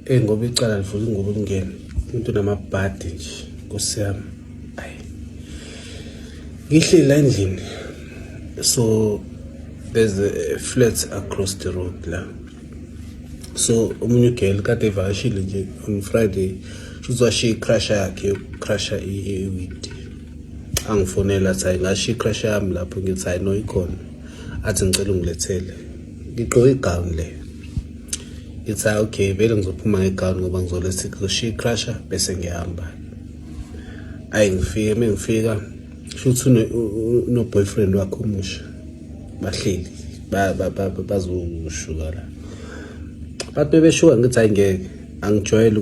Eyi ngoba icala livuka ingubo lingene. Umuntu unamabhadi nje nkosi yami. Ayi. Ngihleli la endlini. So there's a flat across the road la. So omunye ugirl kade evakashile nje on Friday. Shuthi washiya icrusher yakhe yokucrusher i-weed. Angifonela athi hayi ngashiya icrusher yami lapho ngithi hayi no ikhona. Athi ngicela ungilethele. Ngigqoke igown le. Ngithi hayi okay vele ngizophuma ngegawuni ngoba ngizoletha ngizoshiya icrusher bese ngiyahamba. Ayi ngifike uma ngifika shuthi uno-boyfriend wakhe omusha bahleli bazoshuka la. Bathi bebeshuka ngithi hayi ngeke angijwayele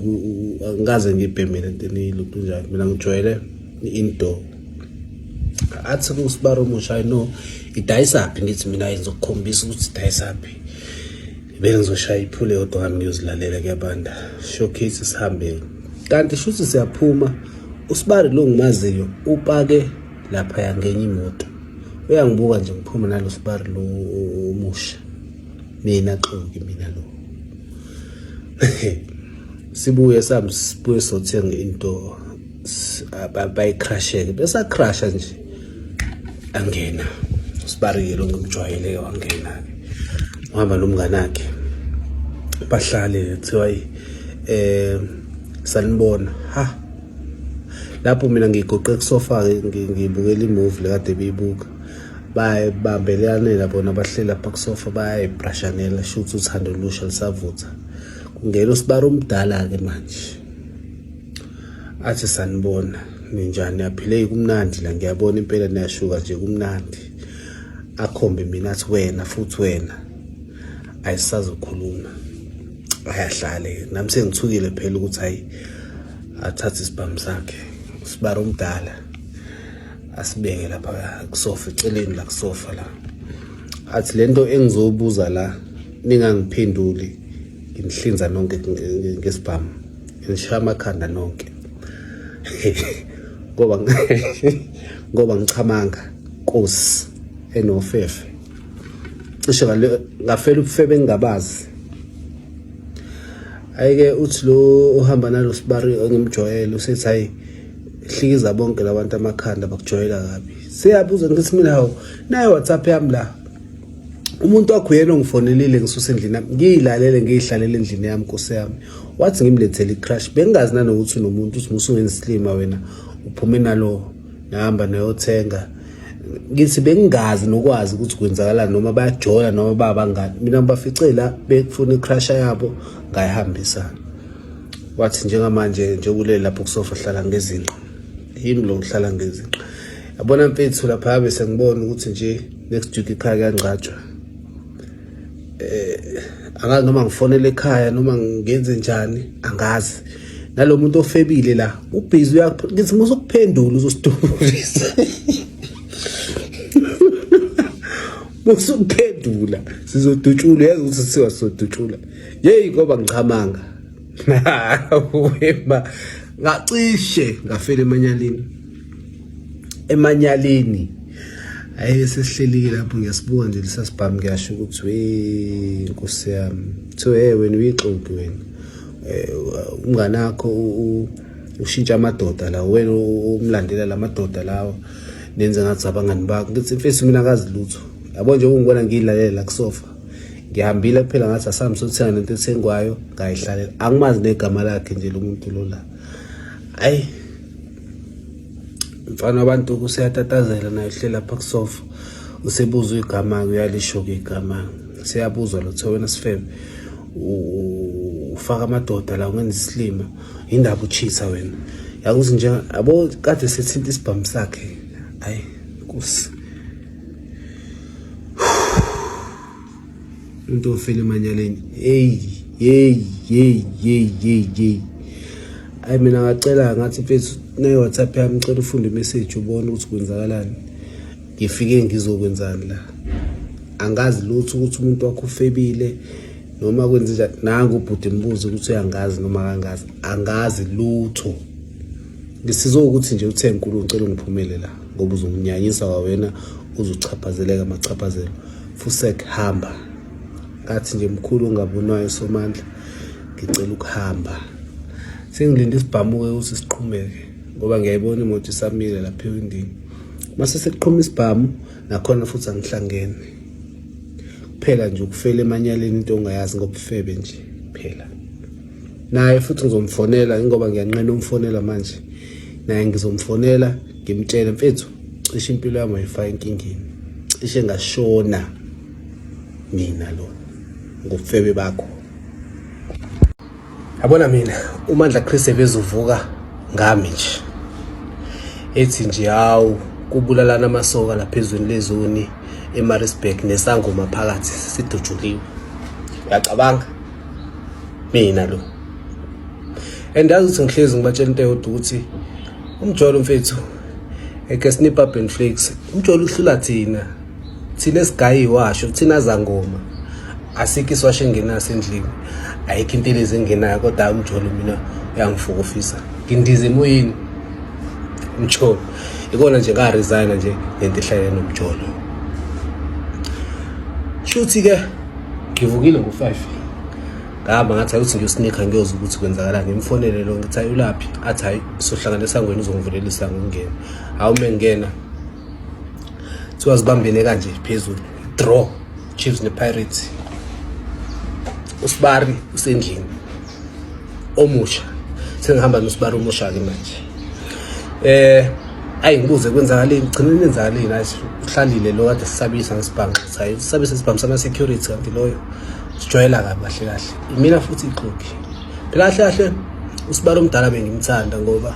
angikaze ngiyibheme le nto eniyilokhu njalo mina ngijwayele i-indoor. Athi kusibara omusha hayi no idayisaphi ngithi mina hayi ngizokukhombisa ukuthi idayisaphi. Beke ngizoshaya iphule yodwa ngami ngiyozilalela kuyabanda. Showcase sihambe. Kanti shuthi siyaphuma usibari lo ngimaziyo upake lapha ngenye imoto. Uyangibuka nje ngiphuma nalo sibari lo omusha. Mina xoki mina lo. Sibuye sami sibuye sothenga into bayicrasheke besacrasha nje angena sibarike lo ngimjwayele wangena ke uhamba nomngane wakhe bahlale kuthiwa eh sanibona ha lapho mina ngigoqe kusofa ke ngibukela imovie lekade beyibuka bayibambelelanela bona bahleli lapha kusofa bayayibrashanela shuthi uthando olusha lisavutha kungena usibara omdala-ke manje athi sanibona ninjani niyaphile kumnandi la ngiyabona impela niyashuka nje kumnandi akhombe mina athi wena futhi wena ayisazokhuluma ayahlale nami sengithukile phela ukuthi hayi athathe isibhamu sakhe usibara omdala asibeke lapha kusofa eceleni la kusofa la athi lento engizobuza la ningangiphenduli nginihlinza nonke ngesibhamu ngishaya amakhanda nonke ngoba ngoba ngichamanga nkosi enofefe cishe ngafela ubufebe engingabazi ayike uthi lo ohamba nalo sibari engimjwayele usethi hayi hlikiza bonke labantu amakhanda bakujwayela kabi siyabuza ngithi mina hawu nayo WhatsApp yami la umuntu wakho uyena ongifonelile ngisuse endlini yami ngiyilalele ngiyihlalele endlini yami nkosi yami wathi ngimlethele i-crush bengingazi nanokuthi unomuntu uthi musungenzisilima wena uphume nalo nahamba nayothenga ngithi bengingazi nokwazi ukuthi kwenzakalani noma bayajola noma babangani mina ngibafice la befuna i-crush yabo ngayihambisa wathi njengamanje nje kuleli lapho kusofa hlala ngezinqa yimi lo ngihlala ngezinqa yabona mfethu lapha bese ngibona ukuthi nje next week ekhaya kuyangcatshwa eh angazi noma ngifonele ekhaya noma ngenze njani angazi nalo muntu ofebile la ubhizi ngithi musukuphendula uzosidubulisa musukuphendula sizodutshula yazi ukuthi siwa sizodutshula yeyi ngoba ngichamanga wema ngacishe ngafela emanyaleni emanyaleni ayi sesihlelile lapho ngiyasibuka nje lisasibhamu ngiyasho ukuthi we nkosi yami kuthiwe hey wena uyixoki wena eh, umngane wakho ushintsha amadoda la wena umlandela la madoda lawo nenze ngathi abangani bakho ngithi mfethu mina akazi lutho yabo nje ungibona ngiyilalela kusofa ngihambile kuphela ngathi asambe sothenga lento ethengwayo ngayihlalela angimazi negama lakhe nje lo muntu lo la hayi mfana wabantu useyatatazela naye uhleli lapha kusofa usebuzwa igama-ke uyalisho-ke igama seyabuzwa lo kuthiwa wena sifebe ufaka amadoda la ungenza isilima yindaba uchitha wena yakuthi nje yabo kade sethinta isibhamu sakhe hayi nkosi umuntu ofela emanyaleni hey hey hey hey hey hey ayi mina ngacela ngathi mfethu nayi-whatsapp yami ngicela ufunde imessage ubone ukuthi kwenzakalani ngifike ngizokwenzani la angazi lutho ukuthi umuntu wakho ufebile noma kwenze njani nangu ubhuti mbuzo ukuthi uyangazi noma kangazi angazi lutho ngisizwe ukuthi nje uthe nkulu ngicela ungiphumele la ngoba uzonginyanyisa kwawena uzochaphazeleka amachaphazelo fusek hamba ngathi nje mkhulu ongabonwayo somandla Ngicela ukuhamba, sengilinde isibhamu-ke ukuthi siqhumeke ngoba ngiyayibona imoto isamile lapha ewindini. Mase sekuqhuma isibhamu nakhona futhi angihlangene kuphela nje ukufela emanyaleni, into ongayazi ngobufebe nje kuphela. Naye futhi ngizomfonela ngoba ngiyanqena umfonela manje, naye ngizomfonela ngimtshele, mfethu, cishe impilo yami wayifaka enkingeni, cishe ngashona mina lo ngobufebe bakho. Yabona mina uMandla Chris ebezovuka ngami nje ethi nje hawu, kubulalana amasoka lapha ezweni lezoni eMaritzburg nesangoma phakathi sidutshuliwe. Uyacabanga mina lo? And yazi ukuthi ngihlezi ngibatshela into eyodwa ukuthi umjolo mfethu eke snip up and flakes, umjolo uhlula thina, thina esigayi iwasho, thina zangoma asikho isiwasho engenaso endlini, ayikho into elezi engenayo, kodwa umjolo mina uyangifokofisa, ngindize emoyeni umjolo. Ikona nje nga-resigna nje lento ehlalele nomjolo. Shuthi-ke ngivukile ngo-5, ngahamba ngathi ayuthi ngiyosinikha, ngiyozwa ukuthi kwenzakalani. Ngimfonele lo, ngithi hayi, ulaphi? Athi hayi, sohlangana esangweni, uzongivulela isango ngingena. Hawu, uma ngingena kuthiwa zibambene kanje phezulu, draw, Chiefs ne-Pirates. Usibari usendlini omusha, sengihamba nosibari omusha-ke manje. Ayi, ngibuze kwenzakaleni, gcina nenzakaleni. Hayi, uhlalile lo kade sisabisa ngesibhamu. Hayi, usabisa isibhamu sama-security, kanti loyo sijwayela kabi kahle kahle. Imina futhi ixoki phela kahle kahle. Usibari omdala bengimthanda ngoba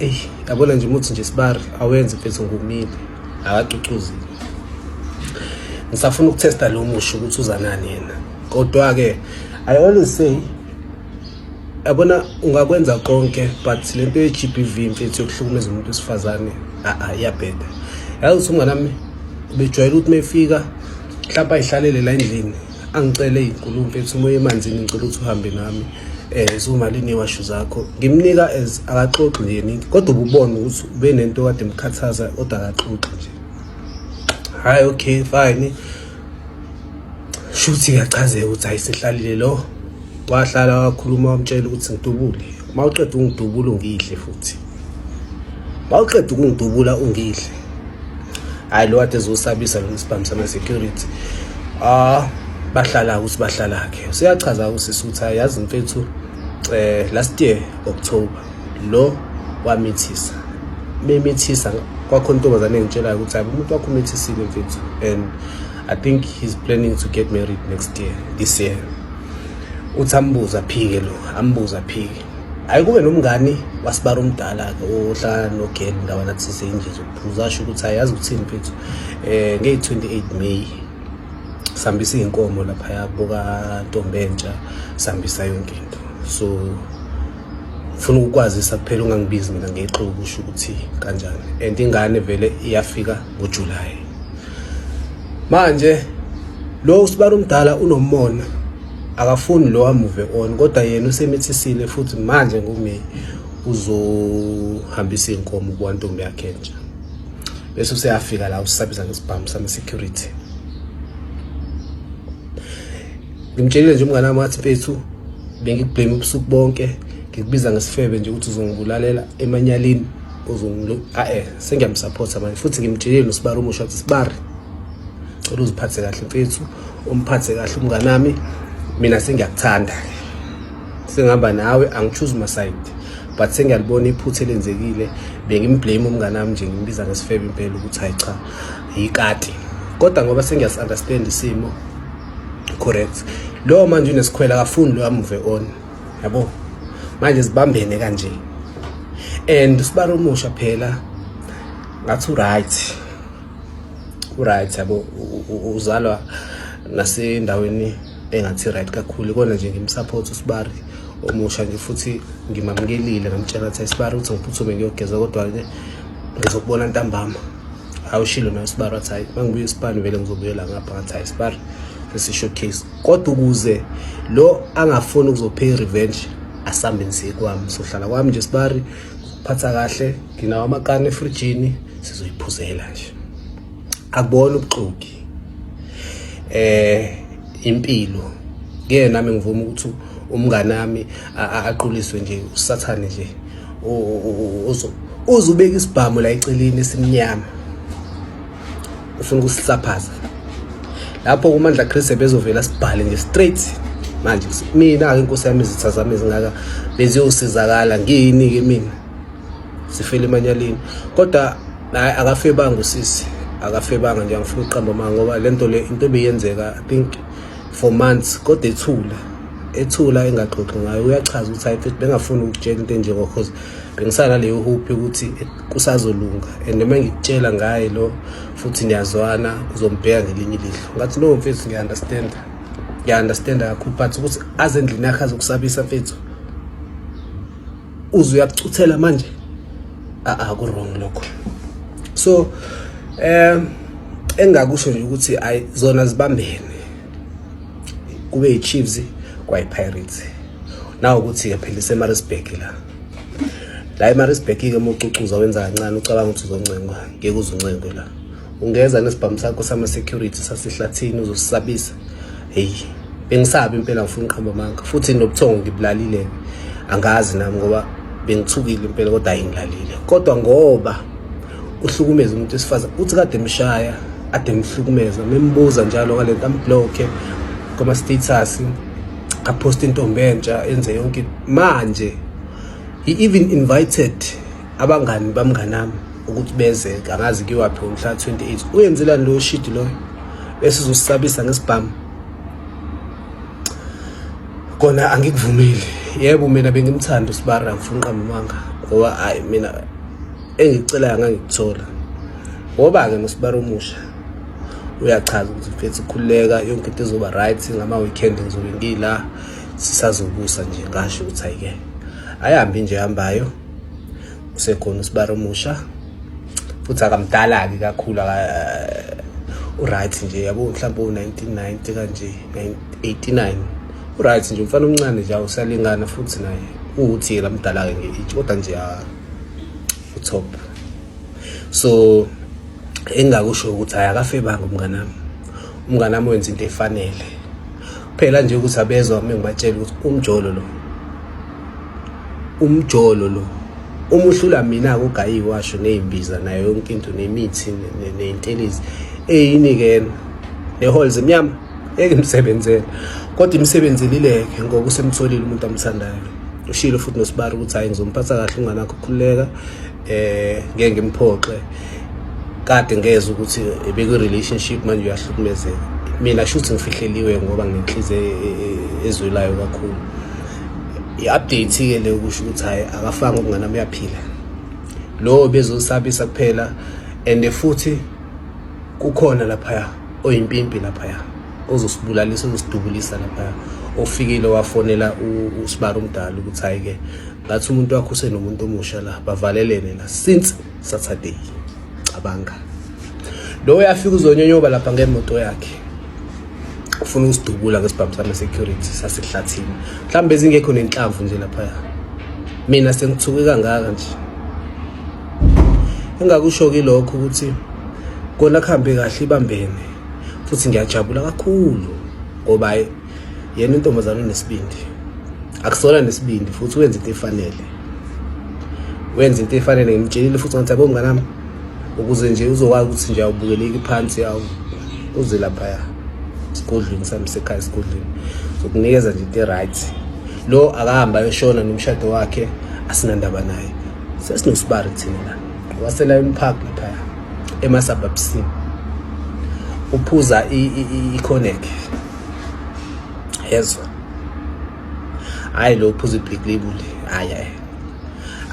eyi, yabona nje umuthi nje sibari awenze mfethu, ngumile akacucuzile. Ngisafuna ukuthesta lo musho ukuthi uza nani yena, kodwa-ke I always say, yabona, ungakwenza konke but lento ye-GBV mfethu, yokuhlukumeza umuntu wesifazane, a iyabheda. Yazi ukuthi umngane wami ubejwayele ukuthi uma efika mhlawumbe ayihlalele la endlini, angicele iy'nkulumo, mfethu, umoya emanzini, ngicela ukuthi uhambe nami, zumalini iwasho zakho, ngimnika as akaxoxi nje yena, kodwa ububona ukuthi ube nento kade emkhathaza, kodwa akaxoxi nje. Hayi, okay, fine. Shuthi kuyachazeka ukuthi hayi, sehlalile lo, wahlala wakhuluma, wamtshela ukuthi ngidubule, uma uqeda ungidubula ungidle futhi, uma uqeda ukungidubula ungidle. Hayi, lo kade ezosabisa lo isibhamu sama-security. Ah, bahlala ukuthi bahlala-ke, useyachaza usisi ukuthi hayi, yazi mfethu, last year October lo wamithisa, memithisa kwakhona intombazane engitshelayo ukuthi hayi, umuntu wakho umithisile mfethu, and I think he's planning to get married next year, this year. Uthi ambuza aphike lo, ambuza aphike. Hayi, kube nomngani wasibara omdala-ke ohlala nogeli ndawana thize nje zokuphuza, asho ukuthi hayi, yazi ukuthini mfethu, ngeyi-28 May sihambisa iy'nkomo laphaya kuboka ntombi entsha, sihambisa yonke into, so ngifuna ukukwazisa kuphela, ungangibizi mina ngexuku, kusho ukuthi kanjani, and ingane vele iyafika ngoJuly. Manje lo usibara omdala unomona, akafuni lo amove on, kodwa yena usemithisile futhi manje ngoMay uzohambisa iy'nkomo kuwantombi yakhe entsha, bese useyafika la usabisa ngesibhamu sama-security. Ngimtshelile nje umngane wami, wathi mfethu, bengikublame ubusuku bonke, ngikubiza ngesifebe nje ukuthi uzongibulalela emanyaleni, uzongilu a-e. Sengiyamsupporta manje futhi. Ngimtshelile nosibari omusha wathi, sibari, cela uziphathe kahle mfethu, umphathe kahle umnganami, mina sengiyakuthanda, sengihamba nawe, angichoose ma-side, but sengiyalibona iphutha elenzekile. Bengimblame umngane wami nje, ngimbiza ngesifebe impela ukuthi hayi cha, yikati, kodwa ngoba sengiyasi-understand isimo, correct, lo manje unesikhwela, akafuni lo amove on, yabo. Manje zibambene kanje and usibari omusha phela ngathi uright, uright, yabo, uzalwa nasendaweni engathi right kakhulu. Ikona nje ngimsupport usibari omusha nje futhi ngimamukelile, ngamtshela ukuthi isibari ukuthi ngiphuthume ngiyogeza, kodwa-ke ngizokubona ntambama. Awushilo naye usibari, wathi hayi, uma ngibuye isibani vele ngizobuyela ngapha. Ngathi hayi sibari, sesi-showcase, kodwa ukuze lo angafuni ukuzopay revenge, asambe nisiye kwami, sohlala kwami nje sibari, kuphatha kahle, nginawo amakani efrijini, sizoyiphuzela nje. Akubona ubuxoki, impilo. Ngeke nami ngivume ukuthi umnganami aquliswe nje usathane nje uzubeka isibhamu la eceleni esimnyama ufuna ukusisaphaza lapho uMandla Chris bezovela sibhale nje straight manje mina ke inkosi yami izitha zami ezingaka beziyosizakala ngiyini ke mina sifele emanyaleni kodwa hayi akafebanga usisi akafebanga nje angifuni ukuqamba amanga ngoba lento le into ebeyenzeka i think for months kodwa ethula ethula engaxoxi ngayo uyachaza ukuthi hayi mfethu bengafuni ukutshela into enjengo cause bengisana leyo hope yokuthi kusazolunga and noma ngikutshela ngaye lo futhi niyazwana uzombheka ngelinye ilihlo ngathi no mfethu ngiya-understand ngiya-understand kakhulu but ukuthi aze endlini yakhe azokusabisa mfethu uze uyakucuthela manje a ku wrong lokho so eh engakusho nje ukuthi ayi zona zibambene kube yiChiefs kwayiPirates nawo ukuthi ke phela iseMaritzburg la la eMaritzburg ke uma ucucuza wenza kancane ucabanga ukuthi uzoncengwa ngeke uzuncengwe la ungeza nesibhamu sakho sama security sasihlathini uzosisabisa hey bengisabi impela ngifuna uqhamba amanga futhi nobuthongo ngibulalile angazi nami ngoba bengithukile impela kodwa ayingilalile kodwa ngoba uhlukumeza umuntu wesifazane uthi kade emshaya ade emhlukumeza membuza njalo ngalento amblocke kuma status apost intombi entsha enze yonke manje he even invited abangani bamnganami ukuthi beze angazi kuyiwaphi ngomhla 28 uyenzelani lo shidi loyo bese uzosisabisa ngesibhamu kona angikuvumeli yebo mina bengimthanda usibara ngifuna uqamba amanga ngoba hayi mina engikucelayo ngangikuthola ngoba-ke nosibara omusha uyachaza ukuthi mfethu khululeka yonke into izoba right ngama-weekend ngizobe ngila sisazobusa nje ngasho ukuthi ayike ayihambi nje hambayo usekhona usibara omusha futhi akamdala-ke kakhulu uright nje yabo mhlawumbe u-1990 kanje 89 uright nje umfana omncane nje awusalingana futhi naye uwuthi yena mdala-ke nge-age kodwa nje utop so engingakusho ukuthi hayi akafebanga umnganami umnganami wenza into efanele phela nje ukuthi abezwa uma ngibatshela ukuthi umjolo lo umjolo lo uma uhlula mina kugayiwe washo nezimbiza nayo yonke into nemithi nezintelezi eyini ke nehalls emnyama engimsebenzela kodwa imsebenzelileke ngoba usemtholile umuntu amthandayo ushilo futhi nosibari ukuthi hayi ngizomphatha kahle umngane wakho khululeka eh ngeke ngimphoxe kade ngezwe ukuthi ebekwi relationship manje uyahlukumezeka mina shuthi ngifihleliwe ngoba nginenhliziyo e, e, e, ezwelayo kakhulu i-update ke le ukusho ukuthi hayi akafanga umngane wami uyaphila lo bezosabisa kuphela and futhi kukhona laphaya oyimpimpi laphaya ozosibulalisa ozosidubulisa laphaya ofikile wafonela usibari umdala ukuthi hayi ke ngathi umuntu wakho usenomuntu omusha la bavalelene la since Saturday cabanga lo uyafika uzonyonyoba lapha ngemoto yakhe ufuna ukusidubula ngesibhamu sami security sasihlathini mhlawumbe bezingekho nenhlamvu nje laphaya mina sengithuke kangaka nje engakusho-ke lokho ukuthi kona kuhambe kahle ibambene futhi ngiyajabula kakhulu ngoba yena intombazane unesibindi akusona nesibindi futhi wenza into efanele wenza into efanele ngimtshelile futhi ngathi yabo mnganami ukuze nje uzokwazi ukuthi nje awubukeleki phansi awu uze laphaya esigodlweni sami sekhaya esigodlweni zokunikeza nje into e-right lo akahamba ayoshona nomshado wakhe asinandaba naye sesinosibari thina la waseLion Park laphaya emasababsini uphuza i-cognac yezwa hayi lo uphuza i-black label hayi hayi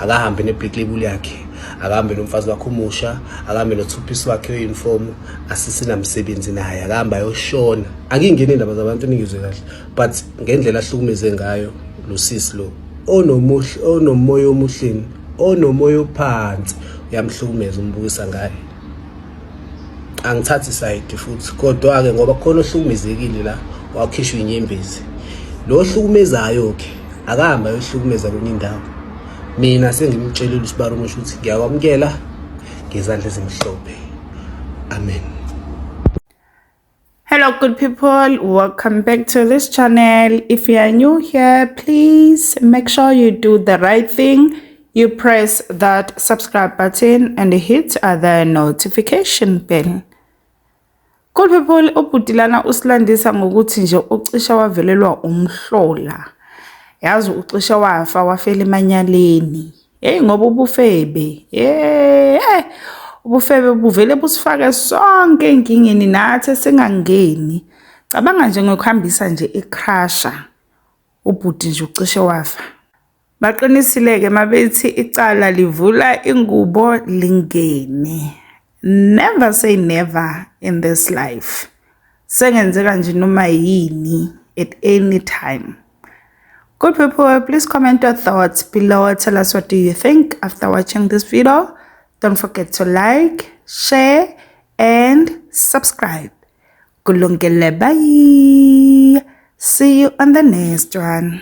akahambe ne-black label yakhe akahambe nomfazi wakhe omusha akahambe no-two piece wakhe we-uniform asisinamsebenzi naye akahambe ayoshona akingeni indaba zabantu ningizwe kahle but ngendlela ahlukumeze ngayo lo sisi lo onomuhle onomoya omuhleni onomoya ophansi uyamhlukumeza umbukisa ngaye angithathi side futhi kodwa-ke ngoba khona ohlukumezekile la wakhishwa inyembezi lo ohlukumezayo-ke akahambe ayohlukumeza kwenye indawo mina sengimtshelile usibari umusho ukuthi ngiyakwamukela ngezandla ezimhlophe amen. Hello good people, welcome back to this channel. If you are new here, please make sure you do the right thing. You press that subscribe button and hit the notification bell. Good people, ubhuti lana usilandisa ngokuthi nje ucishe wavelelwa umhlola. Yazi ucishe wafa wafela emanyaleni. Hey ngoba ubufebe. Hey, ubufebe buvele busifake sonke enkingeni nathi singangeni. Cabanga nje ngokuhambisa nje icrusher. Ubhuti nje ucishe wafa. Baqinisile-ke mabethi icala livula ingubo lingene. Never say never in this life. Sengenzeka nje noma yini at any time. Good people, please comment your thoughts below. Tell us what do you think after watching this video. Don't forget to like, share, and subscribe. Kulungile, bye. See you on the next one.